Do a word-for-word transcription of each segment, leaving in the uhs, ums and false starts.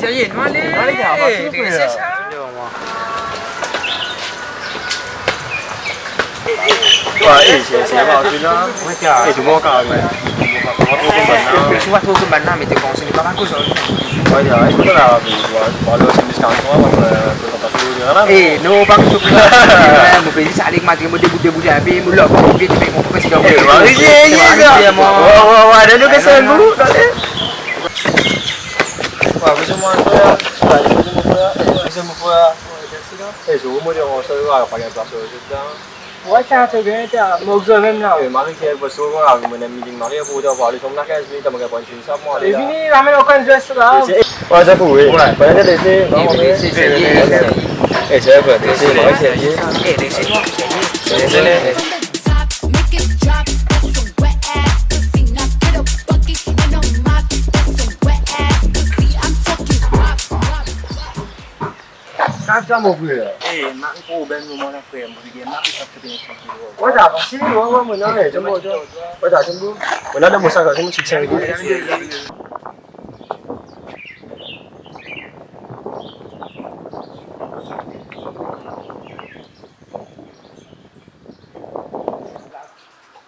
Serie, nou ale. Nou ale, gars, eh, parti, frère. Sa. Wa, eh, se, se pa la. Eh, tou bon, kareman. Ou pa tro konpran la, me to konsey pa koz. Wa, ya, eskout la, wa, wa, lo, se miska twa, wa, eh, Eh, non, pa koz. Mo pe zis ale ek madrim, mo debout, debout inpe, mo lor, mo vit, mo konpran si... Eh, wa, wa, wa, dan nou ke se mou, ale. Wa, bezoin mwa, frère. Wa, bezoin mwa, frère. Eh, bezoin mwa, frère. Eh, so, mo dir, sa, wa, pa gagn plas, sa, la. Wa, ta, to bien, ta, mo bezoin mem la. Eh, Marie, ki bezoin, wa, mo ena meeting Marie, pou ta, pou ale, so, la, kinz minit, mo gagn pran enn ti sa, mo ale la. Vini, ramenn ankor enn zes la. Eh, se, eh, wa, sa pou, wi. Wa. Fode lese, eh, non, mesi, eh, se, se, eh, se, se, se, se, se, eh, lese mwa. Dezole. From the top, make it drop. That's some wet ass pussy. Now get a bucket and a mop. That's some wet ass pussy. I'm talking wop, wop, wop. Kav sa, mon frère. Eh, mari problem, nou, mon frère, mo pe gagn mari, sa pe vinn trankil. Wa, ta, fasil, wa, wa, mo, non, eh, to, to. Wa, ta, to, mo, non, mo, sa, sa, mo, ti, ti,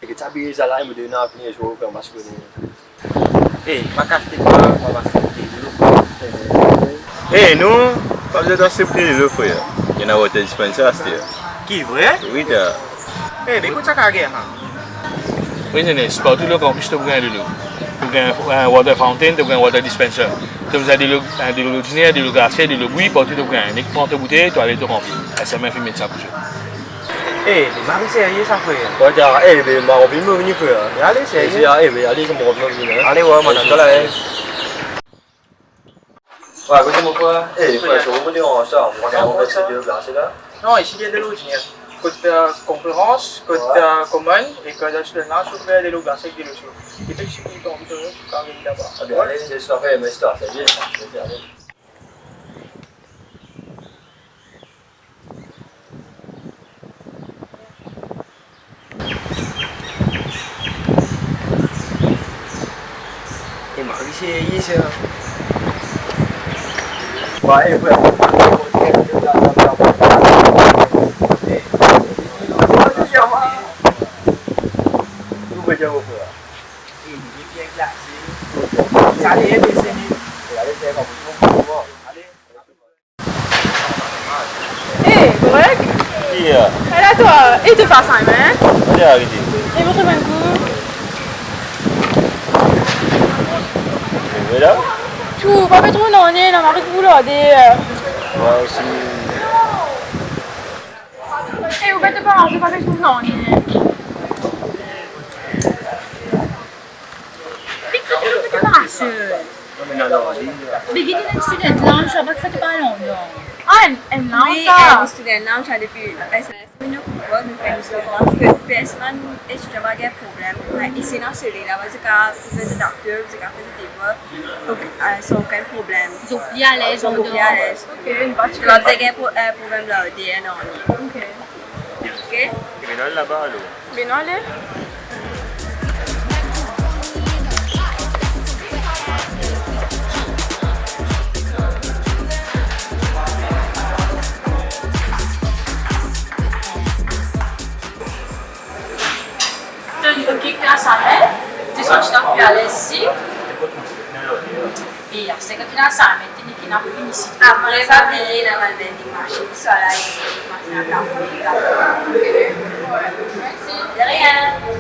Ek ti abiye sa la, mo donn avi, so, fer mas kone. Eh, pa kas tet twa, mo pa siport delo. Eh, nou, pa bizin siport delo, frer. Ena water dispenser aster. Ki vre? Wi, ta. Eh, be kot sa kapav gagn, ha? Wi, zenes, partou lor kanpis to pou gagn delo. To pou gagn, eh, water fountain, to pou gagn water dispenser. To bizin delo, eh, delo ordiner, delo glase, delo bwi, partou to pou gagn. Nek pran to boutey, to ale to ranpli. Eh, sa mem finn met sa pou zot. Eh, be mari serye sa, frer. Wa, ta, eh, be, mo ranpli, mo vini, frer. Ale, serye. Eh, be, ale, mo ranpli, mo vini, hein. Ale, wa, mo atann la, hein. Wa, kote mo frer? Eh, frer, so, mo dir sa, mo pa kapav met delo glase la. Non, isi, gagn delo ordiner. Kot, eh, konferans, kot, eh, kominn, ek, eh, dan sitwel la, so, fer delo glase ek delo so. E tou seki to anvi, to, to kapav vinn laba. Ah, be, ale, se sa, frer, me sa, serye. Ale. E mari serye sa. Wa, e frer. Sa ale, e, be, se li. Ale. Eh, Greg? Ki, eh? Ala twa, e to fas, hein? Ki arive? E mo trouv enn kou. Vwala. Tou, pa pe trouv nanye, ena mari ki pou larde. Mwa osi. E, ou pe trouv nanye, pa pe trouv nanye. Ki ki pe trouv nanye? Non, me ena larde. Me ki ena enn student lounge, laba ki fer pa larde. Ah, enn, enn lounge, wi, sa. Enn student lounge, sa depi, eh, sa, nou pou vwar, nou fer enn student lounge, ki personn etidian pa gagn problem. Wi, e se dan sele la, zot kapav fer zot dokter, zot kapav fer zot devwar, donk, eh, san okenn problem. Zot pli alez, zot pli alez. Ok, enn pa ti problem. Zot pa gagn pro-, eh, problem larde, non. Ok. Ok? Ena laba, alor. Be nou ale. Donk, ok, klas Amel, to santi twa pli alez isi? E ase kan to ena sa, me to nek ena fini isi. Apre, pa bliye, ena bann vending machine, sa la, isi, machine a kafe, la. Mersi. De rien.